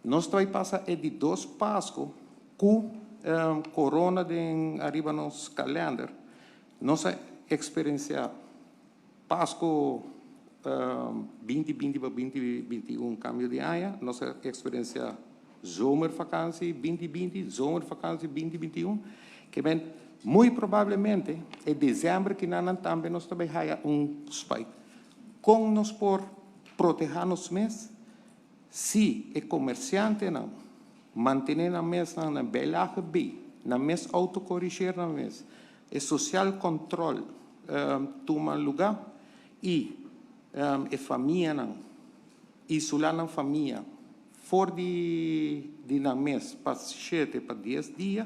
Nos ta bay pasa e di dos Pasco cu corona den ariba nos kalender. Nos a experiencia Pasco 2020 pa 2021, cambio di aña. Nos a experiencia zomervakantie 2020, zomervakantie 2021. Kiermen, muy probablemente, e december cu nan tambe nos tambe haya un spike. Con nos por proteha nos mes? Si e comerciantenan mantene nan mes na bijlage B, nan mes autocorrigeer nan mes, e social control tuma lugar y e famianan isola nan famia for di nan mes pa 7 pa 10 dia,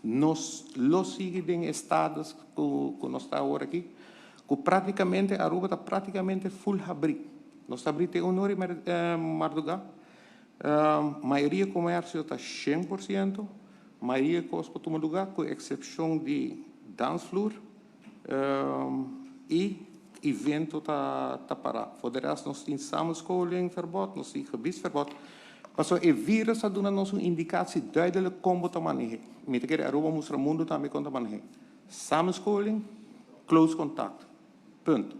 nos lo sigui den status cu nos ta awor aki, cu practicamente Aruba ta practicamente full habri. Nos ta habri te 1 or marduga. Mayoria comercio ta 100%, mayoria cos por tuma lugar, cu excepcion di dansvloer y evento ta para. Voor de rest, nos tin samenscholingsverbod, nos tin gebiedsverbod. Paso e virus a duna nos un indicatie duidelijk con ta maneha. Mi ta kere Aruba a mustra mundo tambe con ta maneha. Samenscholing, close contact. Punt.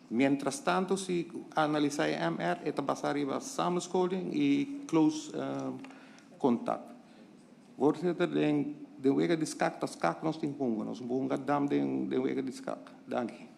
Mientras tanto, si analisa MR, ta basa riba samenscholing y close contact. Voorzitter, den wega di schaak, ta schaak nos tin hunga. Nos hunga dam den wega di schaak. Danki.